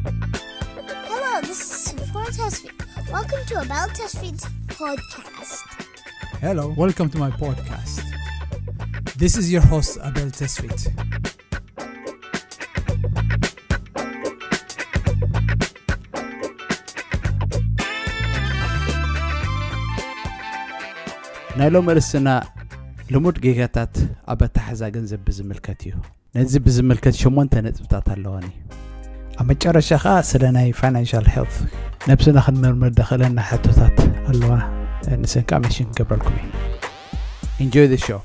Hello, this is Sifwan Tesfit. Welcome to Abel Tesfit podcast. Hello, welcome to my podcast. This is your host, Abel Tesfit. ናይ ሎም ርእስና ልሙድ ጌጋታት ኣብ ኣተሓዛ ገንዘብ ብዝምልከት እዩ። ነዚ ብዝምልከት ሸሞንተ ነጥብታት ኣለዋኒ። ኣብ መጨረሻ ኸዓ ስለ ናይ ፋይናንሻል ሄልት ነብስና ክንምርምር ደኽእለና ሕቶታት ኣለዋ። ንሰን ከዓ ሜንሽን ክገብረልኩም እዩ። Enjoy the show.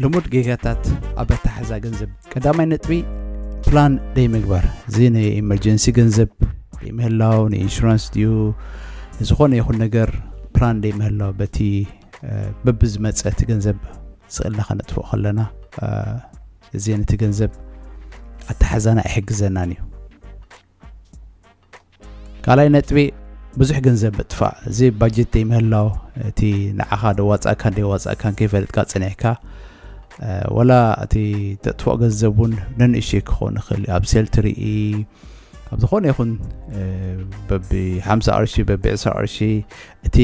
ልሙድ ጌጋታት ኣብ ኣተሓዛ ገንዘብ። ቀዳማይ ነጥቢ ፕላን ደይ ምግባር። እዚ ንኤመርጀንሲ ገንዘብ ደይ ምህላው፣ ንኢንሹራንስ ድዩ ንዝኾነ ይኹን ነገር ፕላን ደይ ምህላው፣ በቲ በብዝመፀ እቲ ገንዘብ ስእልና ከነጥፍኦ ከለና እዚ ነቲ ገንዘብ ኣተሓዛና ኣይሕግዘናን እዩ። ካልኣይ ነጥቢ ብዙሕ ገንዘብ ምጥፋእ። እዚ ባጀት ደይ ምህላው፣ እቲ ንዓኻ ደዋፃእካን ደይዋፃእካን ከይፈለጥካ ፀኒሕካ፣ ወላ እቲ ተጥፍኦ ገንዘብ እውን ነንእሽተይ ክኸውን ይኽእል እዩ። ኣብ ሴል ትርኢ፣ ኣብ ዝኾነ ይኹን በቢ ሓምሳ ቅርሺ፣ በቢ ዕስራ ቅርሺ፣ እቲ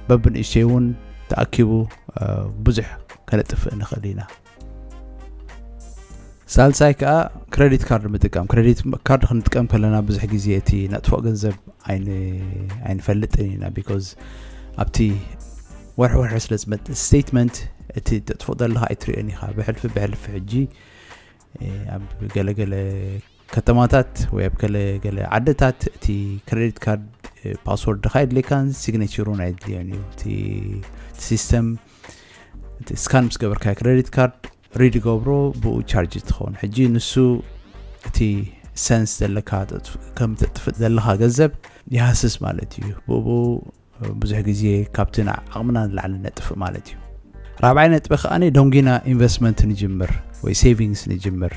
በብንእሽተይ እውን ተኣኪቡ ብዙሕ ከነጥፍእ ንኽእል ኢና። ሳልሳይ ከዓ ክሬዲት ካርድ ምጥቃም። ክሬዲት ካርድ ክንጥቀም ከለና ብዙሕ ግዜ እቲ ነጥፍኦ ገንዘብ ኣይንፈልጥን ኢና። ቢኮዝ ኣብቲ ወርሒ ወርሒ ስለ ዝመፅእ ስቴትመንት እቲ ተጥፍኦ ዘለካ ኣይትሪኦን ኢኻ። ብሕልፊ ብሕልፊ ሕጂ ኣብ ገለገለ ከተማታት ወይ ኣብ ገለገለ ዓድታት እቲ ክሬዲት ካርድ ፓስወርድ ካ የድልየካን ሲግኔቸር እውን ኣየድልዮን እዩ። እቲ ሲስተም ስካን ምስ ገበርካ ክሬዲት ካርድ ሪድ ገብሮ ብኡ ቻርጅ ትኸውን። ሕጂ ንሱ እቲ ሰንስ ዘለካ ከም ተጥፍእ ዘለካ ገንዘብ ይሃስስ ማለት እዩ። ብኡ ብዙሕ ግዜ ካብቲ ዓቕምና ንላዕሊ ነጥፍእ ማለት እዩ። ራብዓይ ነጥቢ ከዓኒ ደንጊና ኢንቨስትመንት ንጅምር ወይ ሴቪንግስ ንጅምር።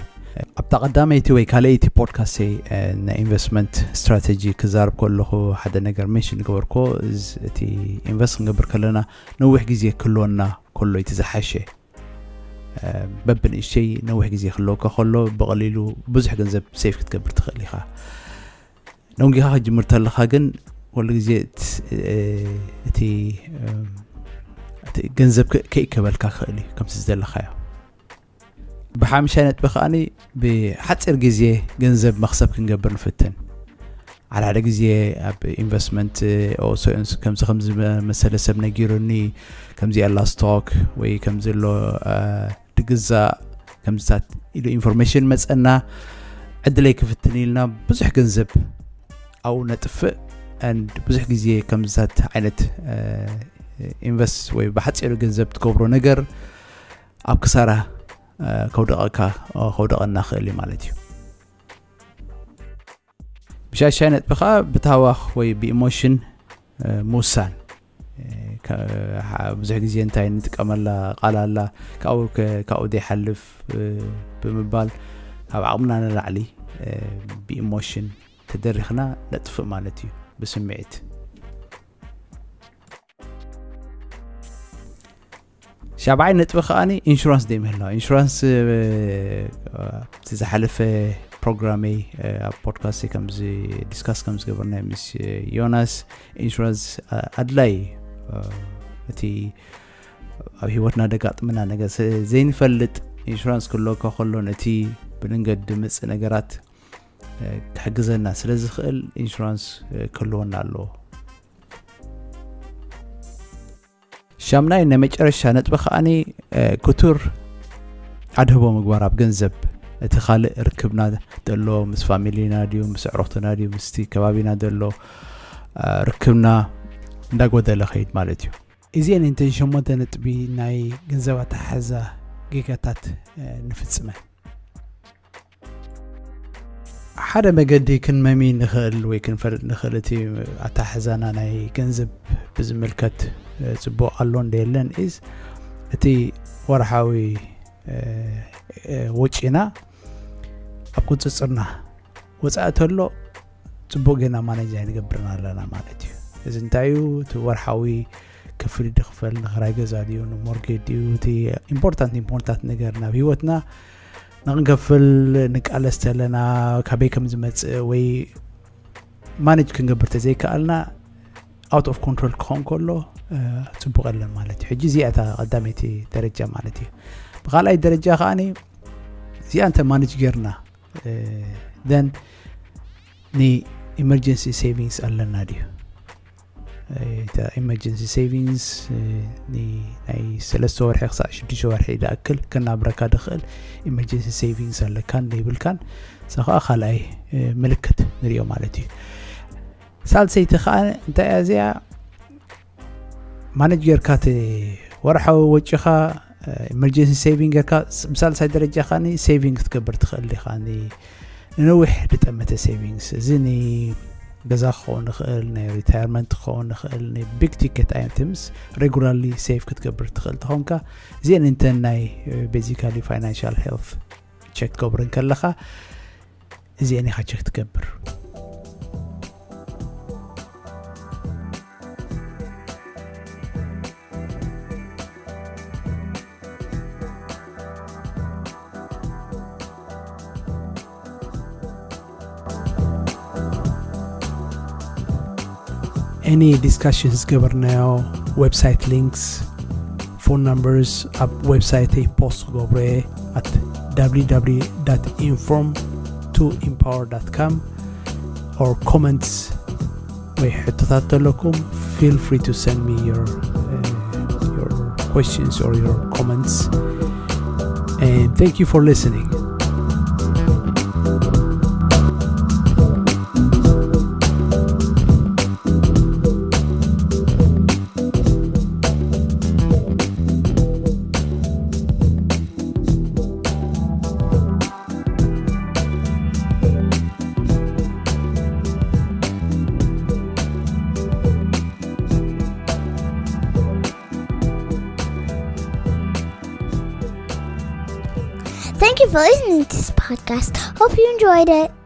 ኣብታ ቀዳመይቲ ወይ ካልኣይቲ ፖድካስተይ ናይ ኢንቨስትመንት ስትራተጂ ክዛርብ ከለኹ ሓደ ነገር ሜንሽን ገበርኮ። እቲ ኢንቨስት ክንገብር ከለና ነዊሕ ግዜ ክህልወና ከሎ እቲ ዝሓሸ። በብንእሽተይ ነዊሕ ግዜ ክህልወካ ከሎ ብቐሊሉ ብዙሕ ገንዘብ ሴፍ ክትገብር ትኽእል ኢኻ። ደንጊኻ ክትጅምር ተለኻ ግን ኩሉ ግዜ እቲ ገንዘብ ከይከበልካ ክኽእል እዩ ከምቲ ዝደለኻዮ። ብሓምሻይ ነጥቢ ከዓኒ ብሓፂር ግዜ ገንዘብ መኽሰብ ክንገብር ንፍትን። ሓደ ሓደ ግዜ ኣብ ኢንቨስትመንት ኦሶንስ ከምዚ ከምዚ መሰለ ሰብ ነጊሩኒ ከምዚ ኣላ ስቶክ ወይ ከምዚ ኣሎ ድግዛእ ከምዚታት ኢሉ ኢንፎርሜሽን መፀና ዕድለይ ክፍትን ኢልና ብዙሕ ገንዘብ ኣብኡ ነጥፍእ። And ብዙሕ ግዜ ከምዚታት ዓይነት ኢንቨስት ወይ ብሓፂሩ ገንዘብ ትገብሮ ነገር ኣብ ክሳራ ከውደቐካ ከውደቐና ክእል እዩ ማለት እዩ። ብሻሻይ ነጥቢ ከዓ ብታዋኽ ወይ ብኢሞሽን ምውሳን። ብዙሕ ግዜ እንታይ ንጥቀመላ ቃል ኣላ፣ ካብኡ ዘይሓልፍ ብምባል ካብ ዓቕምና ንላዕሊ ብኢሞሽን ተደሪኽና ነጥፍእ ማለት እዩ። ብስምዒት ሻብዓይ ነጥቢ ከዓኒ ኢንሹራንስ ደይ ምህላው። ኢንሹራንስ እቲ ዝሓለፈ ፕሮግራመይ ኣብ ፖድካስት ከምዚ ዲስካስ ከም ዝገበርና ምስ ዮናስ ኢንሹራንስ ኣድላይ እቲ ኣብ ህይወትና ደጋጥምና ነገር ዘይንፈልጥ ኢንሹራንስ ክህልወካ ከሎ ነቲ ብድንገት ድምፅእ ነገራት ክሕግዘና ስለ ዝኽእል ኢንሹራንስ ክህልወና ኣለዎ። ሻምናይ ናይ መጨረሻ ነጥቢ ከዓኒ ክቱር ኣድህቦ ምግባር ኣብ ገንዘብ። እቲ ካልእ ርክብና ዘሎ ምስ ፋሚሊና ድዩ ምስ ኣዕሩኽትና ድዩ ምስቲ ከባቢና ዘሎ ርክብና እንዳጎደለ ኸይድ ማለት እዩ። እዚአን እንተን ሸሞንተ ነጥቢ ናይ ገንዘብ ኣተሓሕዛ ጌጋታት ንፍጽመን። ሓደ መገዲ ክንመሚ ንኽእል ወይ ክንፈልጥ ንኽእል እቲ ኣታሕዛና ናይ ገንዘብ ብዝምልከት ጽቡቕ ኣሎ እንደ የለን is እቲ ወርሓዊ ወጪና ኣብ ቁፅፅርና ወፃእ ተሎ ጽቡቕ ጌና ማነጅ ኣይንገብርን ኣለና ማለት እዩ። እዚ እንታይ እዩ? እቲ ወርሓዊ ክፍል ድኽፈል ንኽራይ ገዛ ድዩ ንሞርጌድ ድዩ እቲ ኢምፖርታንት ኢምፖርታንት ነገር ናብ ህይወትና ንክንከፍል ንቃለስ ተለና ካበይ ከም ዝመፅእ ወይ ማነጅ ክንገብር ተዘይከኣልና out of control ክኾን ከሎ ጽቡቕ የለን ማለት እዩ። ሕጂ እዚኣ እታ ቀዳመይቲ ደረጃ ማለት እዩ። ብካልኣይ ደረጃ ከዓኒ እዚኣ እንተ ማነጅ ጌርና then ን emergency savings ኣለና ድዩ? Emergency savings ናይ ሰለስተ ወርሒ ክሳዕ ሽዱሽተ ወርሒ ዝኣክል ከናብረካ ድኽእል emergency savings ኣለካን ዘይብልካን፣ እዛ ከዓ ካልኣይ ምልክት ንሪኦ ማለት እዩ። ሳልሰይቲ ከዓ እንታይ እያ እዚኣ? ማነጅ ጌርካ እቲ ወርሓዊ ወጪኻ emergency saving ጌርካ ብሳልሳይ ደረጃ ከዓኒ saving ክትገብር ትኽእል ዲኻ። ንነዊሕ ዝጠመተ savings፣ እዚ ንገዛ ክኸውን ይኽእል፣ ናይ retirement ክኸውን ይኽእል፣ ን big ticket items regularly save ክትገብር ትኽእል ተኾንካ፣ እዚአን እንተን ናይ basically financial health check ትገብር እንከለኻ እዚአን ኢኻ check ትገብር። Any discussions ዝገበርናዮ website links phone numbers ኣብ website ይ post ክገብሮ እየ at www dot inform to empower dot com or comments ወይ ሕቶታት ተለኩም feel free to send me your uh, your questions or your comments and thank you for listening. Thank you for listening to this podcast. Hope you enjoyed it.